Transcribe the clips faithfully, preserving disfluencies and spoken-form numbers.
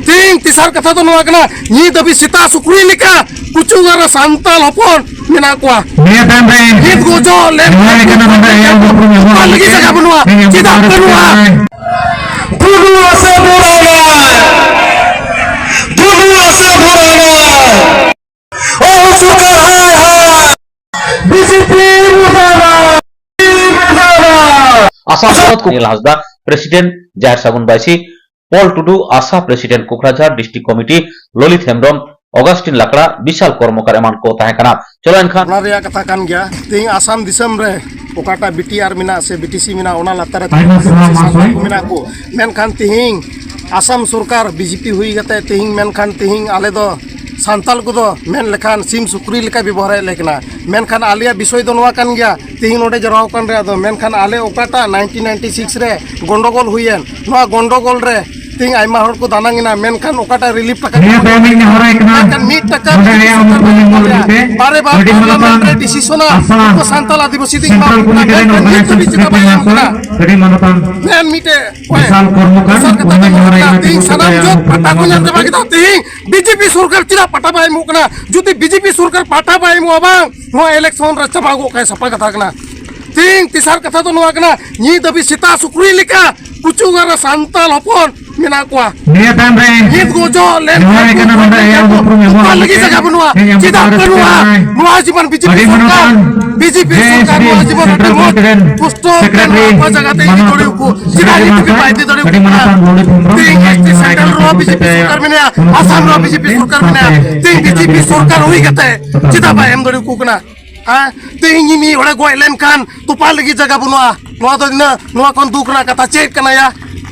ᱛᱮᱦᱮᱧ ᱛᱮᱥᱟᱨ ᱠᱟᱛᱷᱟ ᱫᱚ ᱱᱚᱣᱟ ᱠᱟᱱᱟ, ᱧᱤᱫ ᱦᱟᱹᱵᱤᱡ ᱥᱮᱛᱟ ᱥᱩᱠᱨᱤ ᱞᱮᱠᱟ ᱠᱩᱪᱩᱝ ᱟᱨ ᱥᱟᱱᱛᱟᱲ ᱦᱚᱯᱚᱱ ᱢᱮᱱᱟᱜ ᱠᱚᱣᱟ᱾ ᱱᱤᱭᱟᱹ ᱛᱟᱭᱚᱢ ᱨᱮ ᱧᱤᱫ ᱜᱚᱡᱚᱜ ᱞᱮᱱᱠᱷᱟᱱ ᱱᱚᱣᱟ ᱞᱮᱠᱟᱱᱟᱜ ᱱᱚᱰᱮ ᱮᱢ ᱩᱯᱨᱩᱢ ᱧᱟᱢᱚᱜᱼᱟ᱾ ᱚᱠᱟ ᱞᱟᱹᱜᱤᱫ ᱡᱟᱭᱜᱟ ᱵᱟᱹᱱᱩᱜᱼᱟ? ᱱᱤᱭᱟᱹ ᱪᱮᱫᱟᱜ ᱢᱩᱫᱽᱨᱟ ᱵᱟᱹᱱᱩᱜᱼᱟ? ᱨᱮ ᱫᱩᱫᱩ ᱟᱥᱟ ᱵᱩᱨᱟᱱᱟ, ᱫᱩᱫᱩ ᱟᱥᱟ ᱵᱩᱨᱟᱱᱟ᱾ ᱚ ᱥᱚᱨᱠᱟᱨ ᱦᱟᱭ ᱦᱟᱭ, ᱵᱤᱡᱮᱯᱤ ᱢᱩᱨᱫᱟᱵᱟᱫ, ᱢᱩᱨᱫᱟᱵᱟᱫ᱾ ᱟᱥᱟᱢ ᱯᱚᱱᱚᱛ ᱠᱚ ᱱᱤᱞ ᱦᱟᱸᱥᱫᱟ, ᱯᱨᱮᱥᱤᱰᱮᱱᱴ ᱡᱟᱦᱮᱨ ᱥᱟᱹᱜᱩᱱ ᱵᱟᱭᱥᱤ, ᱯᱚᱞ ᱴᱩᱰᱩ, ᱟᱥᱟ president Kokrajhar, district committee ᱞᱚᱞᱤᱛ Hembrom, ᱚᱜᱟᱥᱴᱤᱱ ᱞᱟᱠᱲᱟ, ᱵᱤᱥᱟᱞ ᱠᱚᱨᱢᱚᱠᱟᱨ ᱮᱢᱟᱱ ᱠᱚ ᱛᱟᱦᱮᱸ ᱠᱟᱱᱟ᱾ ᱪᱚᱞᱚ ᱮᱱᱠᱷᱟᱱ ᱚᱱᱟ ᱨᱮᱭᱟᱜ ᱠᱟᱛᱷᱟ ᱠᱟᱱ ᱜᱮᱭᱟ᱾ ᱛᱮᱦᱮᱧ ᱟᱥᱟᱢ ᱫᱤᱥᱚᱢ ᱨᱮ ᱚᱠᱟᱴᱟᱜ ᱵᱤᱴᱤᱟᱨ ᱢᱮᱱᱟᱜ ᱥᱮ ᱵᱤᱴᱤᱥᱤ ᱢᱮᱱᱟᱜ, ᱚᱱᱟ ᱞᱟᱛᱟᱨ ᱨᱮ ᱟᱭᱢᱟ ᱥᱟᱨᱦᱟᱣ ᱢᱟᱦᱟᱥᱚᱭ᱾ ᱢᱮᱱᱟᱜ ᱠᱚ, ᱢᱮᱱᱠᱷᱟᱱ ᱛᱮᱦᱮᱧ ᱟᱥᱟᱢ ᱥᱚᱨᱠᱟᱨ ᱵᱤᱡᱮᱯᱤ ᱦᱩᱭ ᱠᱟᱛᱮ ᱛᱮᱦᱮᱧ ᱢᱮᱱᱠᱷᱟᱱ ᱛᱮᱦᱮᱧ ᱟᱞᱮ ᱫᱚ ᱥᱟᱱᱛᱟᱞ ᱠᱚᱫᱚ ᱢᱮᱱ ᱞᱮᱠᱷᱟᱱ ᱥᱤᱢ ᱥᱩᱠᱨᱤ ᱞᱮᱠᱟ ᱵᱮᱵᱚᱦᱟᱨᱮᱫ ᱞᱮ ᱠᱟᱱᱟ᱾ ᱢᱮᱱᱠᱷᱟᱱ ᱟᱞᱮᱭᱟᱜ ᱵᱤᱥᱚᱭ ᱫᱚ ᱱᱚᱣᱟ ᱠᱟᱱ ᱜᱮᱭᱟ, ᱛᱮᱦᱮᱧ ᱱᱚᱰᱮ ᱡᱟᱣᱨᱟ ᱟᱠᱟᱱ ᱨᱮᱭᱟᱜ ᱫᱚ, ᱢᱮᱱᱠᱷᱟᱱ ᱟᱞᱮ ᱚᱠᱟᱴᱟᱜ ᱱᱟᱭᱤᱱᱴᱤᱱ ᱱᱟᱭᱤᱱᱴᱤ ᱥᱤᱠᱥ ᱨᱮ ᱜᱚᱱᱰᱚᱜᱳᱞ ᱦᱩᱭᱮᱱ, ᱱᱚᱣᱟ ᱜᱚᱱᱰᱚᱜᱳᱞ ᱨᱮ ᱛᱮᱦᱮᱧ ᱟᱭᱢᱟ ᱦᱚᱲ ᱠᱚ ᱫᱟᱱᱟᱝ ᱮᱱᱟ, ᱢᱮᱱᱠᱷᱟᱱ ᱚᱠᱟᱴᱟᱜ ᱨᱤᱞᱤᱯ ᱴᱟᱠᱟ ᱱᱤᱭᱟᱹ ᱛᱟᱭᱚᱢ ᱤᱧ ᱱᱮᱦᱚᱨᱟᱭ ᱠᱟᱱᱟ, ᱢᱮᱱᱠᱷᱟᱱ ᱢᱤᱫ ᱴᱟᱠᱟ ᱱᱚᱰᱮ ᱵᱤᱡᱮᱯᱤ ᱟᱞᱮᱭᱟᱜ ᱥᱚᱨᱠᱟᱨ ᱩᱱᱠᱩ ᱵᱟᱭ ᱧᱩᱢ ᱮᱢ ᱚᱞ ᱞᱮᱫᱟ᱾ ᱞᱟᱹᱜᱤᱫ ᱛᱮ ᱵᱟᱨᱮ ᱵᱟᱨ ᱟᱹᱰᱤ ᱯᱟᱨᱞᱟᱢᱮᱱᱴ ᱨᱮ ᱢᱟᱱᱚᱛᱟᱱ ᱰᱤᱥᱤᱥᱚᱱᱟ ᱥᱮᱱᱴᱨᱟᱞ ᱩᱱᱠᱩ ᱠᱚᱢᱤᱴᱤ ᱨᱮᱱ ᱥᱟᱱᱛᱟᱞ ᱟᱹᱫᱤᱵᱟᱹᱥᱤ ᱫᱤᱱ ᱥᱮᱱᱴᱨᱟᱞ ᱵᱟᱝ ᱠᱚᱢᱤᱴᱤ ᱨᱮᱱ ᱢᱮᱱᱠᱷᱟᱱ ᱱᱤᱛ ᱫᱷᱟᱹᱵᱤᱡ ᱪᱮᱫᱟᱜ ᱵᱟᱭ ᱮᱢ ᱠᱟᱱᱟ? ᱟᱹᱰᱤ ᱢᱟᱱᱚᱛᱟᱱ ᱢᱮᱱ ᱢᱤᱫᱴᱮᱡ ᱵᱤᱥᱟᱞ ᱠᱚᱨᱢᱚᱠᱟᱨ, ᱫᱚᱥᱟᱨ ᱠᱟᱛᱷᱟ ᱩᱱᱤ ᱫᱚ ᱱᱚᱰᱮ ᱦᱩᱭᱩᱜ ᱠᱟᱱᱟ, ᱤᱱᱟᱹ ᱛᱮᱦᱮᱧ ᱛᱮᱜᱮ ᱥᱟᱱᱟᱢ ᱠᱚ ᱡᱟᱹᱛ ᱯᱟᱴᱟ ᱠᱚ ᱧᱟᱢ ᱪᱟᱵᱟ ᱠᱮᱫᱟ᱾ ᱛᱮᱦᱮᱧ ᱵᱤᱡᱮᱯᱤ ᱥᱚᱨᱠᱟᱨ ᱪᱮᱫᱟᱜ ᱯᱟᱴᱟ ᱵᱟᱭ ᱮᱢᱚᱜ ᱠᱟᱱᱟ? ᱡᱩᱫᱤ ᱵᱤᱡᱮᱯᱤ ᱥᱚᱨᱠᱟᱨ ᱯᱟᱴᱟ ᱵᱟᱭ ᱮᱢᱚᱜᱼᱟ ᱵᱟᱝ, ᱱᱚᱣᱟ ᱤᱞᱮᱠᱥᱚᱱ ᱨᱮ ᱪᱟᱵᱟ ᱜᱚᱫ ᱠᱟᱭ, ᱥᱟᱯᱷᱟ ᱠᱟᱛᱷᱟ ᱠᱟᱱᱟ᱾ ᱛᱮᱦᱮᱧ ᱛᱮᱥᱟᱨ ᱠᱟᱛᱷᱟ ᱫᱚ ᱱᱚᱣᱟ ᱠᱟᱱᱟ, ᱧᱤᱫ ᱦᱟᱹᱵᱤᱡ ᱥᱮᱛᱟ ᱥᱩᱠᱨᱤ ᱞᱮᱠᱟ ᱠᱩᱪᱩᱝ ᱟᱨ ᱥᱟᱱᱛᱟᱞ ᱦᱚᱯᱚᱱ ᱢᱮᱱᱟᱜ ᱠᱚᱣᱟ᱾ ᱱᱤᱭᱟᱹ ᱛᱟᱭᱚᱢ ᱨᱮ ᱧᱤᱫ ᱜᱚᱡᱚᱜ ᱞᱮᱱᱠᱷᱟᱱ ᱱᱚᱣᱟ ᱞᱮᱠᱟᱱᱟᱜ ᱱᱚᱰᱮ ᱮᱦᱚᱵ ᱩᱯᱨᱩᱢ ᱧᱟᱢᱚᱜᱼᱟ᱾ ᱚᱠᱟ ᱞᱟᱹᱜᱤᱫ ᱡᱟᱭᱜᱟ ᱵᱟᱹᱱᱩᱜᱼᱟ? ᱱᱤᱭᱟᱹ ᱪᱮᱫᱟᱜ ᱢᱩᱫᱽᱨᱟ ᱵᱟᱹᱱᱩᱜᱼᱟ? ᱥᱮᱴᱮᱨ ᱱᱚᱣᱟ ᱡᱤᱵᱚᱱ ᱵᱤᱡᱮᱯᱤ ᱟᱹᱰᱤ ᱥᱚᱨᱠᱟᱨ, ᱢᱟᱱᱚᱛᱟᱱ ᱵᱤᱡᱮᱯᱤ ᱡᱮ ᱮᱥ ᱥᱚᱨᱠᱟᱨ ᱰᱤ ᱱᱚᱣᱟ ᱡᱤᱵᱚᱱ ᱟᱹᱰᱤ ᱥᱮᱱᱴᱨᱟᱞ ᱢᱚᱡᱽ ᱯᱨᱮᱥᱤᱰᱮᱱᱴ ᱯᱩᱥᱴᱟᱹᱣ ᱛᱮ ᱥᱮᱠᱨᱮᱴᱟᱨᱤ ᱱᱚᱣᱟ ᱡᱟᱭᱜᱟ ᱛᱮ ᱤᱫᱤ ᱢᱟᱱᱚᱛ ᱫᱟᱲᱮ ᱟᱠᱚ᱾ ᱪᱮᱫᱟᱜ ᱥᱮᱠᱨᱮᱴᱟᱨᱤ ᱱᱤᱛ ᱦᱟᱹᱵᱤᱡ ᱢᱟᱱᱚᱛ ᱵᱟᱭ ᱤᱫᱤ ᱫᱟᱲᱮ ᱟᱹᱰᱤ ᱟᱠᱚ ᱠᱟᱱᱟ? ᱢᱟᱱᱚᱛᱟᱱ ᱞᱚᱞᱤᱛ ᱦᱮᱢᱵᱨᱚᱢ ᱛᱮᱦᱮᱧ ᱡᱟᱦᱟᱸᱭ ᱮᱥᱴᱤ ᱱᱚᱰᱮ ᱥᱮᱱᱴᱨᱟᱞ ᱨᱮᱦᱚᱸ ᱵᱤᱡᱮᱯᱤ ᱥᱚᱨᱠᱟᱨ ᱢᱮᱱᱟᱭᱟ, ᱟᱥᱟᱢ ᱨᱮᱦᱚᱸ ᱵᱤᱡᱮᱯᱤ ᱥᱚᱨᱠᱟᱨ ᱢᱮᱱᱟᱭᱟ᱾ ᱛᱮᱦᱮᱧ ᱵᱤᱡᱮᱯᱤ ᱥᱚᱨᱠᱟᱨ ᱦᱩᱭ ᱠᱟᱛᱮ ᱪᱮᱫᱟᱜ ᱵᱟᱭ ᱮᱢ ᱫᱟᱲᱮ ᱟᱠᱚ ᱠᱟᱱᱟ? ᱦᱮᱸ, ᱛᱮᱦᱮᱧ ᱢᱤᱫ ᱦᱚᱲᱮ ᱜᱚᱡ ᱞᱮᱱᱠᱷᱟᱱ ᱛᱚᱯᱟ ᱞᱟᱹᱜᱤᱫ ᱡᱟᱭᱜᱟ ᱵᱟᱹᱱᱩᱜᱼᱟ᱾ ᱱᱚᱣᱟ ᱫᱚ ᱤᱱᱟᱹ, ᱱᱚᱣᱟ ᱠᱷᱚᱱ ᱫᱩᱠ ᱨᱮᱱᱟᱜ ᱠᱟᱛᱷᱟ ᱪᱮᱫ ᱠᱟᱱᱟ ᱭᱟ?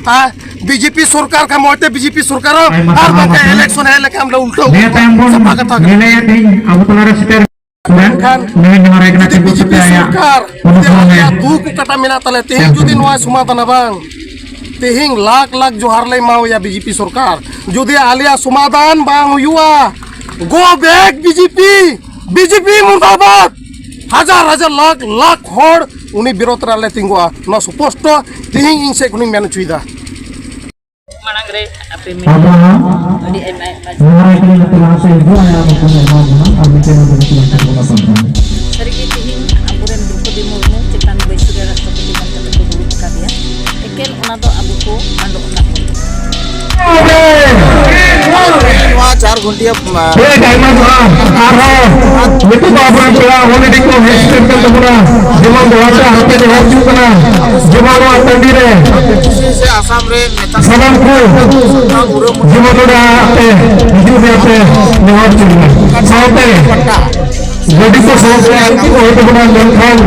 ᱦᱮᱸ, ᱵᱤᱡᱮᱯᱤ ᱥᱚᱨᱠᱟᱨ ᱠᱷᱟᱱ ᱢᱚᱡᱽ ᱛᱮ ᱵᱤᱡᱮᱯᱤ ᱥᱚᱨᱠᱟᱨ ᱦᱚᱸ ᱟᱭᱢᱟ ᱟᱨ ᱥᱟᱨᱦᱟᱣ ᱵᱟᱝᱠᱷᱟᱱ ᱜᱚᱢᱠᱮ᱾ ᱤᱞᱮᱠᱥᱚᱱ ᱦᱮᱡ ᱞᱮᱠᱷᱟᱱ ᱞᱮ ᱩᱞᱴᱟᱹᱣ ᱱᱤᱭᱟᱹ ᱠᱚᱣᱟ᱾ ᱛᱟᱭᱚᱢ ᱵᱚᱱ ᱥᱟᱯᱷᱟ ᱠᱟᱛᱷᱟ ᱠᱟᱱᱟ᱾ ᱧᱮᱞᱮᱭᱟ ᱛᱮᱦᱮᱧ ᱟᱵᱚ ᱛᱟᱞᱟᱨᱮ ᱥᱮᱴᱮᱨ ᱢᱮᱱᱠᱷᱟᱱ ᱱᱩᱭ ᱱᱚᱣᱟ ᱨᱮ ᱠᱟᱱᱟ ᱡᱩᱫᱤ ᱛᱤᱸᱜᱩ ᱵᱤᱡᱮᱯᱤ ᱠᱟᱛᱮ ᱟᱭᱟᱜ ᱥᱚᱨᱠᱟᱨ ᱚᱱᱩᱥᱚᱨᱚᱱ ᱡᱩᱫᱤ ᱮ ᱟᱞᱮᱭᱟᱜ ᱫᱩᱠ ᱚᱠᱟᱴᱟᱜ ᱢᱮᱱᱟᱜ ᱛᱟᱞᱮ, ᱛᱮᱦᱮᱧ ᱮᱢ ᱡᱩᱫᱤ ᱠᱟᱱᱟ᱾ ᱱᱚᱣᱟ ᱥᱚᱢᱟᱫᱷᱟᱱᱟ ᱵᱟᱝ, ᱛᱮᱦᱮᱧ ᱞᱟᱠᱷ ᱞᱟᱠᱷ ᱡᱚᱦᱟᱨ ᱞᱮ ᱮᱢᱟᱣᱟᱭᱟ ᱵᱤᱡᱮᱯᱤ ᱥᱚᱨᱠᱟᱨ᱾ ᱡᱩᱫᱤ ᱟᱞᱮᱭᱟᱜ ᱥᱚᱢᱟᱫᱷᱟᱱ ᱵᱟᱝ ᱦᱩᱭᱩᱜᱼᱟ, go back ᱵᱤᱡᱮᱯᱤ, ᱵᱤᱡᱮᱯᱤ ᱢᱩᱨᱫᱟᱵᱟᱫ᱾ ᱦᱟᱡᱟᱨ ᱦᱟᱡᱟᱨ ᱞᱟᱠᱷ ᱞᱟᱠᱷ ᱦᱚᱲ ᱩᱱᱤ ᱵᱤᱨᱳᱫᱷ ᱨᱮ ᱞᱮ ᱛᱤᱸᱜᱩᱜᱼᱟ᱾ ᱱᱚᱣᱟ ᱥᱯᱚᱥᱴᱚ ᱛᱮᱦᱮᱧ ᱤᱧ ᱥᱮᱫ ᱠᱷᱚᱱᱤᱧ ᱢᱮᱱ ᱦᱚᱪᱚᱭᱮᱫᱟ᱾ ᱢᱟᱲᱟᱝ ᱨᱮ ᱟᱯᱮ ᱢᱤᱫ ᱟᱵᱚ ᱦᱚᱸ ᱟᱹᱰᱤ ᱟᱭᱢᱟ ᱟᱭᱢᱟ ᱱᱚᱣᱟ ᱠᱤᱱ ᱱᱚᱛᱮ ᱞᱟᱦᱟ ᱥᱮᱫ ᱦᱤᱡᱩᱜ ᱟᱭ, ᱟᱵᱚ ᱠᱚ ᱮᱢᱟ ᱵᱚᱱᱟ ᱟᱨ ᱢᱤᱫᱴᱮᱱ ᱱᱚᱛᱮ ᱠᱚ ᱥᱟᱱᱛᱟᱲ᱾ ᱥᱟᱹᱨᱤᱜᱮ ᱛᱮᱦᱮᱧ ᱟᱵᱚᱨᱮᱱ ᱫᱨᱚᱯᱚᱫᱤ ᱢᱩᱨᱢᱩ ᱪᱮᱛᱟᱱ ᱵᱟᱹᱭᱥᱤ ᱨᱮ ᱨᱟᱥᱴᱨᱚᱯᱚᱛᱤ ᱢᱮᱱ ᱠᱟᱛᱮ ᱠᱚ ᱫᱩᱲᱩᱵ ᱟᱠᱟᱫᱮᱭᱟ, ᱮᱠᱮᱱ ᱚᱱᱟ ᱫᱚ ᱟᱵᱚ ᱠᱚ ᱟᱸᱰᱚᱜ ᱟᱠᱟᱫ ᱵᱚᱱᱟ᱾ ᱱᱚᱣᱟ ᱪᱟᱨ ᱜᱷᱚᱱᱴᱤᱭᱟ, ᱢᱟ, ᱴᱷᱤᱠ, ᱟᱭᱢᱟ ᱡᱚᱦᱟᱨ᱾ ᱟᱨᱦᱚᱸ ᱱᱤᱛᱚᱜ ᱫᱚ ᱟᱵᱚᱨᱮᱱ ᱯᱮᱲᱟ ᱦᱚᱲ ᱟᱹᱰᱤ ᱠᱚ ᱦᱮᱡ ᱥᱮᱴᱮᱨ ᱠᱟᱱ ᱛᱟᱵᱚᱱᱟ, ᱡᱮᱢᱚᱱ ᱫᱚᱦᱲᱟ ᱛᱮ ᱦᱟᱨᱛᱮ ᱡᱚᱦᱟᱨ ᱦᱤᱡᱩᱜ ᱠᱟᱱᱟ, ᱡᱮᱢᱚᱱ ᱱᱚᱣᱟ ᱴᱟᱺᱰᱤ ᱨᱮ ᱥᱮ ᱟᱥᱟᱢ ᱨᱮ ᱢᱮᱛᱟ ᱥᱟᱱᱟᱢ ᱠᱚ ᱥᱟᱱᱛᱟᱲ ᱩᱨᱟᱹᱣ ᱢᱚᱱᱮ ᱡᱮᱢᱚᱱ ᱱᱚᱰᱮ ᱟᱯᱮ ᱦᱤᱡᱩᱜ ᱨᱮᱭᱟᱜ ᱯᱮ ᱱᱮᱦᱚᱨ ᱠᱟᱱᱟ᱾ ᱥᱟᱶᱛᱮ ᱜᱟᱹᱰᱤ ᱠᱚ ᱥᱟᱶᱛᱮ ᱟᱹᱰᱤ ᱠᱚ ᱦᱮᱡ ᱛᱟᱵᱚᱱᱟ, ᱢᱮᱱᱠᱷᱟᱱ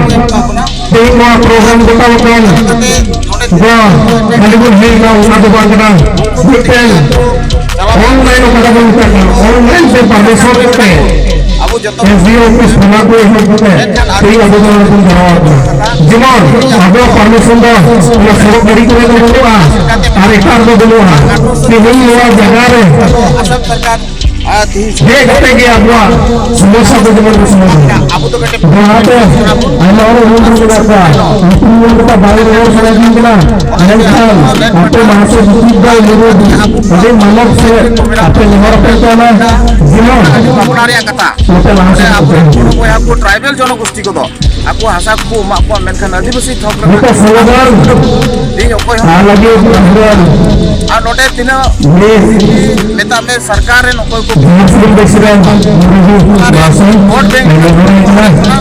ᱛᱮᱦᱮᱧ ᱱᱚᱣᱟ ᱯᱨᱳᱜᱨᱟᱢ ᱜᱚᱴᱟᱣ ᱟᱠᱟᱱ ᱫᱚ ᱠᱷᱟᱹᱞᱤ ᱵᱚᱱ ᱦᱮᱡ ᱮᱱᱟ, ᱚᱱᱟ ᱫᱚ ᱵᱟᱝ ᱠᱟᱱᱟ᱾ ᱢᱤᱫᱴᱮᱱ ᱚᱱᱞᱟᱭᱤᱱ ᱚᱠᱟ ᱵᱚᱱ ᱢᱮᱛᱟᱜ ᱠᱟᱱᱟ, ᱚᱱᱞᱟᱭᱤᱱ ᱛᱮ ᱯᱟᱨᱢᱤᱥᱚᱱ ᱠᱟᱛᱮ ᱟᱵᱚ ᱡᱚᱛᱚ ᱮᱥ ᱰᱤ ᱳ ᱚᱯᱷᱤᱥ ᱛᱷᱟᱱᱟ ᱠᱚ ᱮᱦᱚᱵ ᱠᱟᱛᱮ ᱛᱮᱦᱮᱧ ᱟᱵᱚ ᱫᱚ ᱵᱚᱱ ᱫᱷᱚᱨᱟᱣ ᱟᱠᱟᱱᱟ᱾ ᱡᱮᱢᱚᱱ ᱟᱵᱚᱣᱟᱜ ᱯᱟᱨᱢᱤᱥᱚᱱ ᱫᱚ ᱚᱱᱟ ᱥᱚᱲᱚᱠ ᱜᱟᱹᱰᱤ ᱠᱚᱨᱮ ᱫᱚ ᱵᱟᱹᱱᱩᱜᱼᱟ ᱟᱨ ᱮᱴᱟᱜ ᱨᱮᱫᱚ ᱵᱟᱹᱱᱩᱜᱼᱟ᱾ ᱛᱮᱦᱮᱧ ᱱᱚᱣᱟ ᱡᱟᱭᱜᱟ ᱨᱮ ᱟᱥᱟᱢ ᱥᱚᱨᱠᱟᱨ ᱟᱨ ᱛᱤᱦᱤᱧ ᱦᱮᱡ ᱠᱟᱛᱮ ᱜᱮ ᱟᱵᱚᱣᱟᱜ ᱥᱚᱢᱚᱥᱥᱟ ᱠᱚ ᱡᱮᱢᱚᱱ ᱠᱚ ᱥᱚᱢᱟᱫᱷᱟᱱ᱾ ᱟᱵᱚ ᱫᱚ ᱠᱟᱹᱴᱤᱡ ᱡᱟᱦᱟᱸᱛᱮ ᱟᱭᱢᱟ ᱦᱚᱲ ᱢᱚᱱᱛᱨᱤ ᱢᱮᱱᱟᱜ ᱠᱚᱣᱟ, ᱩᱱᱠᱩ ᱢᱮᱱ ᱠᱟᱛᱮ ᱵᱟᱭ ᱨᱚᱲ ᱥᱟᱱᱟᱭᱮᱫᱤᱧ ᱠᱟᱱᱟ, ᱢᱮᱱᱠᱷᱟᱱ ᱟᱯᱮ ᱢᱟᱦᱟᱥᱚᱭ ᱡᱤᱛᱤᱱ ᱵᱷᱟᱭ ᱢᱩᱨᱢᱩ ᱟᱹᱰᱤ ᱢᱟᱱᱚᱛ ᱥᱮ ᱟᱯᱮ ᱱᱮᱦᱚᱨ ᱟᱯᱮ ᱠᱟᱱᱟ, ᱡᱮᱢᱚᱱ ᱵᱟᱯᱞᱟ ᱨᱮᱭᱟᱜ ᱠᱟᱛᱷᱟ᱾ ᱱᱚᱛᱮ ᱞᱟᱦᱟ ᱥᱮᱫ ᱟᱵᱚ ᱠᱚ ᱵᱚᱲᱚ ᱵᱚᱭᱦᱟ ᱠᱚ ᱴᱨᱟᱭᱵᱮᱞ ᱡᱚᱱᱚᱜᱳᱥᱴᱤ ᱠᱚᱫᱚ ᱟᱠᱚ ᱦᱟᱥᱟ ᱠᱚᱠᱚ ᱮᱢᱟᱜ ᱠᱚᱣᱟ, ᱢᱮᱱᱠᱷᱟᱱ ᱟᱹᱫᱤᱵᱟᱹᱥᱤ ᱛᱷᱚᱠ ᱨᱮᱱᱟᱜ ᱱᱚᱛᱮ ᱥᱚᱢᱟᱫᱷᱟᱱ ᱛᱮᱦᱮᱧ ᱚᱠᱚᱭ ᱦᱚᱸ ᱟᱨ ᱞᱟᱹᱜᱤᱫ ᱩᱭᱦᱟᱹᱨ ᱟᱨ ᱱᱚᱰᱮ ᱛᱤᱱᱟᱹᱜ ᱢᱮᱛᱟᱜ ᱢᱮ ᱥᱚᱨᱠᱟᱨ ᱨᱮᱱ ᱚᱠᱚᱭ ᱠᱚ ᱡᱟᱦᱟᱸ ᱥᱩᱨ ᱵᱮᱥ ᱨᱮ ᱢᱩᱨᱢᱩ ᱵᱟᱥᱚᱱ ᱵᱷᱳᱴ ᱵᱮᱝᱠ ᱮᱢ ᱦᱩᱭ ᱠᱟᱱᱟ,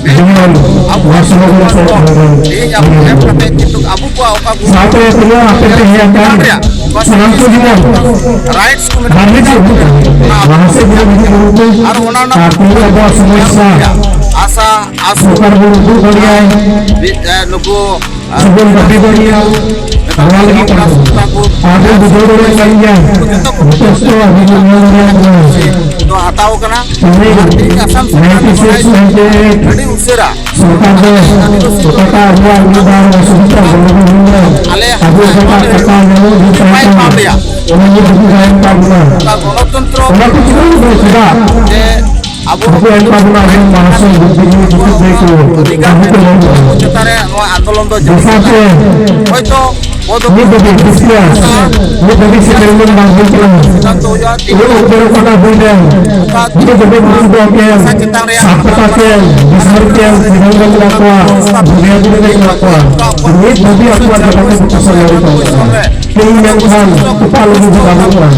ᱡᱮᱢᱚᱱ ᱟᱵᱚ ᱱᱚᱣᱟ ᱥᱚᱢᱟᱡᱽ ᱨᱮ ᱥᱚᱢᱟᱡᱽ ᱠᱚ ᱛᱮᱦᱮᱧ ᱟᱵᱚ ᱮᱢ ᱠᱟᱛᱮ ᱠᱤᱱᱛᱩ ᱟᱵᱚ ᱠᱚᱣᱟᱜ ᱚᱠᱟ ᱜᱩᱱ ᱥᱟᱶᱛᱮ ᱛᱤᱱᱟᱹᱜ ᱟᱯᱮ ᱯᱮ ᱦᱮᱡ ᱟᱠᱟᱱ ᱨᱮᱭᱟᱜ ᱚᱠᱟ ᱥᱟᱱᱟᱢ ᱠᱚ ᱡᱮᱢᱚᱱ ᱨᱟᱭᱤᱴᱥ ᱠᱚ ᱢᱮᱱᱟᱜ ᱵᱷᱟᱹᱜᱤ ᱠᱚ ᱚᱱᱟ ᱞᱟᱦᱟ ᱥᱮᱫ ᱜᱮ ᱤᱫᱤ ᱠᱚ ᱟᱨ ᱚᱱᱟ ᱨᱮᱱᱟᱜ ᱟᱨ ᱛᱤᱱᱟᱹᱜ ᱟᱵᱚᱣᱟᱜ ᱥᱚᱢᱚᱥᱥᱟ ᱟᱥᱟ ᱟᱥ ᱥᱚᱨᱠᱟᱨ ᱵᱚᱱ ᱩᱫᱩᱜ ᱫᱟᱲᱮᱭᱟᱜᱼᱟ᱾ ᱱᱩᱠᱩ ᱡᱤᱵᱚᱱ ᱵᱟᱹᱛᱤ ᱫᱚ ᱱᱤᱭᱟᱹ ᱱᱚᱣᱟ ᱞᱟᱹᱜᱤᱫ ᱠᱟᱱᱟ᱾ ᱟᱵᱚ ᱵᱩᱡᱷᱟᱹᱣ ᱫᱟᱲᱮᱭᱟᱜ ᱠᱟᱱ ᱜᱮᱭᱟ, ᱡᱚᱛᱷᱮᱥᱴᱚ ᱟᱵᱚ ᱵᱚᱱ ᱧᱮᱞ ᱫᱟᱲᱮᱭᱟᱜ ᱠᱟᱱᱟ᱾ ᱫᱚ ᱦᱟᱛᱟᱣ ᱠᱟᱱᱟ᱾ ᱛᱮᱦᱮᱧ ᱟᱨ ᱛᱮᱦᱮᱧ ᱟᱥᱟᱢ ᱥᱚᱨᱠᱟᱨ ᱫᱚ ᱱᱟᱭᱤᱱᱴᱤ ᱥᱤᱠᱥ ᱵᱟᱲᱟᱭ ᱱᱟᱭᱤᱱᱴᱤ ᱮᱭᱤᱴ ᱟᱹᱰᱤ ᱩᱥᱟᱹᱨᱟ ᱥᱚᱨᱠᱟᱨ ᱫᱚ ᱚᱠᱟᱴᱟᱜ ᱟᱵᱚᱣᱟᱜ ᱢᱤᱫ ᱵᱟᱨ ᱚᱥᱩᱵᱤᱫᱷᱟ ᱵᱚᱱᱚᱫᱚᱞ ᱦᱩᱭᱩᱜᱼᱟ, ᱟᱞᱮ ᱟᱵᱚ ᱚᱠᱟᱴᱟᱜ ᱠᱟᱛᱷᱟ ᱧᱟᱢᱚᱜ ᱦᱩᱭᱩᱜ ᱠᱟᱱᱟ, ᱮᱢ ᱞᱮᱭᱟ᱾ ᱚᱱᱟ ᱜᱮ ᱵᱩᱡᱷᱟᱹᱣ ᱫᱟᱲᱮᱭᱟᱜ ᱛᱟᱵᱚᱱᱟ᱾ ᱚᱱᱟ ᱜᱚᱱᱚᱛᱚᱱᱛᱨᱚ ᱚᱱᱟ ᱠᱚ ᱪᱤᱠᱟᱹ ᱞᱮᱫᱟ ᱪᱮᱫᱟᱜ? ᱡᱮ ᱟᱵᱚ ᱟᱵᱚ ᱮᱢ ᱛᱟᱵᱚᱱᱟ ᱟᱵᱚ ᱢᱟᱱᱥᱤᱠ ᱵᱩᱫᱽᱫᱷᱤᱡᱤᱵᱤ ᱡᱩᱛᱩᱜ ᱡᱮ ᱠᱚ ᱚᱫᱷᱤᱠᱟᱨ ᱟᱵᱚ ᱠᱚ ᱮᱢ ᱛᱟᱵᱚᱱᱟ᱾ ᱪᱮᱛᱟᱱ ᱨᱮ ᱱᱚᱣᱟ ᱟᱱᱫᱳᱞᱚᱱ ᱫᱚ ᱡᱟᱹᱥᱛᱤ ᱫᱚᱥᱟᱨ ᱛᱮ ᱦᱚᱭᱛᱚ ᱱᱤᱛ ᱫᱷᱟᱹᱵᱤᱡ ᱰᱤᱥᱤᱭᱟᱥ ᱱᱤᱛ ᱫᱷᱟᱹᱵᱤᱡ ᱥᱮᱴᱮᱞᱢᱮᱱᱴ ᱵᱟᱝ ᱦᱩᱭ ᱠᱟᱱᱟ᱾ ᱩᱱᱟᱹᱜ ᱩᱛᱟᱹᱨᱚᱜ ᱠᱟᱱᱟ ᱦᱩᱭ ᱞᱮᱱ ᱱᱤᱛ ᱫᱷᱟᱹᱵᱤᱡ ᱢᱩᱠᱩ ᱫᱚ ᱠᱮᱢᱯ, ᱥᱟᱯᱴᱟ ᱠᱮᱢᱯ, ᱵᱤᱥᱱᱩ ᱠᱮᱢᱯ, ᱥᱤᱫᱷᱟᱱᱛᱚ ᱢᱮᱱᱟᱜ ᱠᱚᱣᱟ, ᱵᱷᱩᱭᱟᱹ ᱠᱚᱨᱮ ᱢᱮᱱᱟᱜ ᱠᱚᱣᱟ᱾ ᱱᱤᱛ ᱫᱷᱟᱹᱵᱤᱡ ᱟᱠᱚᱣᱟᱜ ᱡᱟᱭᱜᱟ ᱠᱚ ᱯᱚᱥᱚᱱ ᱫᱟᱲᱮ ᱠᱟᱣᱫᱟ᱾ ᱛᱮᱦᱮᱧ ᱢᱮᱱᱠᱷᱟᱱ ᱚᱠᱟ ᱞᱟᱹᱜᱤᱫ ᱦᱚᱸ ᱵᱟᱹᱱᱩᱜᱼᱟ,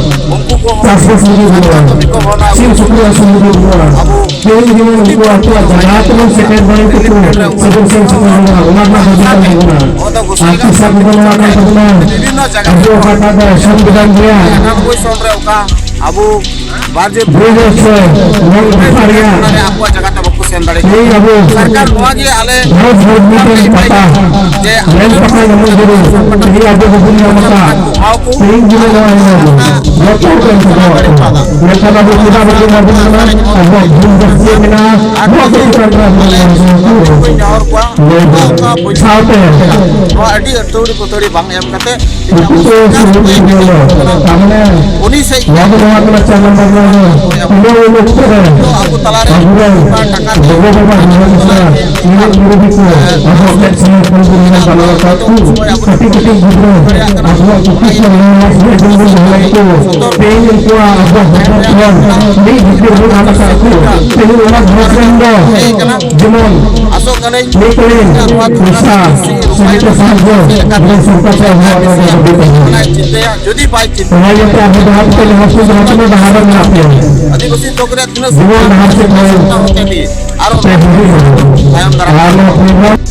ᱪᱟᱥᱵᱟᱥ ᱞᱟᱹᱜᱤᱫ ᱵᱟᱹᱱᱩᱜᱼᱟ, ᱥᱤᱢ ᱥᱩᱠᱨᱤ ᱟᱹᱥᱩᱞ ᱞᱟᱹᱜᱤᱫ ᱵᱟᱹᱱᱩᱜᱼᱟ᱾ ᱛᱮᱦᱮᱧ ᱡᱮᱢᱚᱱ ᱩᱱᱠᱩ ᱟᱠᱚᱣᱟᱜ ᱡᱟᱭᱜᱟ ᱛᱮᱵᱚᱱ ᱥᱮᱴᱮᱨ ᱫᱟᱲᱮ ᱠᱚ, ᱥᱮᱵᱚᱱ ᱥᱮᱱ ᱥᱮᱴᱮᱨ ᱫᱟᱲᱮᱭᱟᱜᱼᱟ, ᱚᱱᱟ ᱨᱮᱱᱟᱜ ᱫᱟᱹᱵᱤ ᱛᱟᱵᱚᱱ ᱢᱮᱱᱟᱜᱼᱟ᱾ ᱟᱨ ᱛᱤᱥ ᱦᱟᱹᱵᱤᱡ ᱵᱚᱱ ᱮᱢᱟ ᱠᱟᱱ ᱛᱟᱵᱚᱱᱟ, ᱟᱵᱚ ᱚᱠᱟᱴᱟᱜ ᱫᱚ ᱥᱚᱝᱵᱤᱫᱷᱟᱱ ᱨᱮᱭᱟᱜ ᱟᱵᱚ ᱵᱟᱨ ᱡᱟᱹᱛ ᱵᱷᱩᱞ ᱨᱮ ᱥᱮ ᱱᱚᱣᱟ ᱠᱟᱛᱷᱟ ᱨᱮᱭᱟᱜ ᱚᱱᱟ ᱨᱮ ᱟᱠᱚᱣᱟᱜ ᱡᱟᱭᱜᱟ ᱛᱮ ᱵᱟᱠᱚ ᱥᱮᱱ ᱫᱟᱲᱮᱭᱟᱜ ᱛᱮᱦᱮᱧ ᱟᱵᱚ ᱠᱟᱱᱟ᱾ ᱥᱚᱨᱠᱟᱨ ᱱᱚᱣᱟ ᱜᱮ ᱟᱞᱮ ᱵᱷᱟᱨᱚᱛ ᱵᱷᱟᱨᱚᱛ ᱢᱤᱫᱴᱮᱱ ᱯᱟᱛᱟ, ᱡᱮ ᱟᱵᱚ ᱢᱮᱱ ᱯᱟᱛᱟ ᱡᱮᱢᱚᱱ ᱡᱮᱢᱚᱱ ᱛᱮᱦᱮᱧ ᱟᱵᱚ ᱵᱟᱵᱚᱱ ᱧᱟᱢ ᱟᱠᱟᱫ, ᱦᱚᱦᱚ ᱠᱚ ᱛᱮᱦᱮᱧ ᱡᱮᱢᱚᱱ ᱱᱚᱣᱟ ᱧᱟᱢ ᱡᱚᱛᱚ ᱦᱚᱲ ᱠᱚ ᱮᱢ ᱪᱟᱵᱟ ᱟᱠᱟᱫ ᱠᱚᱣᱟ᱾ ᱢᱮᱱᱠᱷᱟᱱ ᱟᱵᱚ ᱪᱮᱫᱟᱜ ᱵᱟᱵᱚᱱ ᱧᱟᱢ ᱠᱟᱱᱟ? ᱟᱵᱚᱣᱟᱜ ᱵᱷᱩᱞ ᱡᱟᱹᱥᱛᱤ ᱢᱮᱱᱟᱜᱼᱟ, ᱱᱚᱣᱟ ᱠᱚ ᱪᱮᱛᱟᱱ ᱨᱮ ᱟᱵᱚ ᱧᱟᱢ ᱠᱚ ᱞᱟᱹᱭ ᱫᱚ᱾ ᱥᱟᱶᱛᱮ ᱱᱚᱣᱟ ᱟᱹᱰᱤ ᱟᱹᱛᱷᱟᱹᱣᱲᱤ ᱯᱟᱹᱛᱷᱟᱹᱲᱤ ᱵᱟᱝ ᱮᱢ ᱠᱟᱛᱮ ᱱᱩᱠᱩ ᱠᱚ ᱥᱩᱨ ᱠᱚ ᱧᱮᱞᱟ᱾ ᱛᱟᱨᱢᱟᱱᱮ ᱩᱱᱤ ᱥᱮᱫ ᱱᱚᱣᱟ ᱫᱚ ᱱᱚᱣᱟ ᱠᱟᱱᱟ ᱪᱟᱨ ᱱᱚᱢᱵᱚᱨ ᱱᱚᱣᱟ ᱫᱚ᱾ ᱤᱱᱟᱹ ᱩᱱ ᱚᱠᱛᱚ ᱨᱮ ᱟᱵᱚ ᱛᱟᱞᱟᱨᱮ ᱟᱵᱚᱨᱮᱱ ᱴᱟᱠᱟ ᱜᱚᱜᱚ ᱵᱟᱵᱟ ᱵᱚᱭᱦᱟ ᱢᱤᱥᱨᱟ ᱢᱤᱢᱤᱫ ᱢᱩᱨᱩᱵᱤ ᱠᱚ ᱟᱵᱚᱣᱟᱜ ᱢᱮᱫ ᱥᱟᱢᱟᱝ ᱠᱷᱚᱱ ᱵᱚᱱ ᱧᱮᱞ ᱯᱟᱨᱚᱢ ᱟᱠᱟᱫ ᱠᱚ᱾ ᱠᱟᱹᱴᱤᱡ ᱠᱟᱹᱴᱤᱡ ᱜᱤᱫᱽᱨᱟᱹ ᱟᱵᱚᱣᱟᱜ ᱠᱩᱠᱞᱤ ᱠᱚ ᱱᱚᱣᱟ ᱥᱚᱢᱚᱭ ᱵᱚᱱ ᱫᱚᱦᱚ ᱞᱮᱫ ᱠᱚ᱾ ᱛᱮᱦᱮᱧ ᱩᱱᱠᱩᱣᱟᱜ ᱟᱵᱚᱣᱟᱜ ᱦᱚᱯᱚᱱ ᱠᱷᱚᱱ ᱢᱤᱫ ᱵᱷᱤᱛᱤᱨ ᱵᱚᱱ ᱟᱫ ᱟᱠᱟᱫ ᱠᱚ᱾ ᱛᱮᱦᱮᱧ ᱚᱱᱟ ᱜᱷᱟᱨᱚᱸᱡᱽ ᱨᱮᱱ ᱫᱚ ᱡᱮᱢᱚᱱ ᱱᱤᱛ ᱨᱮᱱ ᱯᱚᱭᱥᱟ ᱥᱮ ᱱᱤᱛ ᱥᱟᱦᱟᱡᱽᱡᱚ ᱡᱮᱢᱚᱱ ᱥᱚᱨᱠᱟᱨ ᱴᱷᱮᱱ ᱟᱵᱚᱣᱟᱜ ᱱᱚᱣᱟ ᱫᱚ ᱫᱟᱹᱵᱤ ᱛᱟᱦᱮᱱᱟ᱾ ᱡᱩᱫᱤ ᱵᱟᱭ ᱪᱤᱱᱛᱟᱹ ᱚᱱᱟ ᱤᱭᱟᱹᱛᱮ ᱟᱵᱚ ᱡᱟᱦᱟᱸ ᱛᱤᱱᱟᱹᱜ ᱡᱟᱦᱟᱸ ᱛᱤᱱᱟᱹᱜ ᱰᱟᱦᱟᱨ ᱨᱮ ᱢᱮᱱᱟᱜ ᱯᱮᱭᱟ, ᱟᱹᱫᱤᱵᱟᱹᱥᱤ ᱛᱚᱠ ᱨᱮ ᱛᱤᱱᱟᱹᱜ ᱡᱮᱢᱚᱱ ᱰᱟᱦᱟᱨ ᱥᱮᱫ ᱠᱷᱚᱱ ᱟᱨ ᱯᱮ ᱦᱤᱡᱩᱜ ᱢᱟ᱾ ᱛᱟᱭᱚᱢ ᱫᱟᱨᱟᱢ ᱟᱨ ᱱᱚᱣᱟ program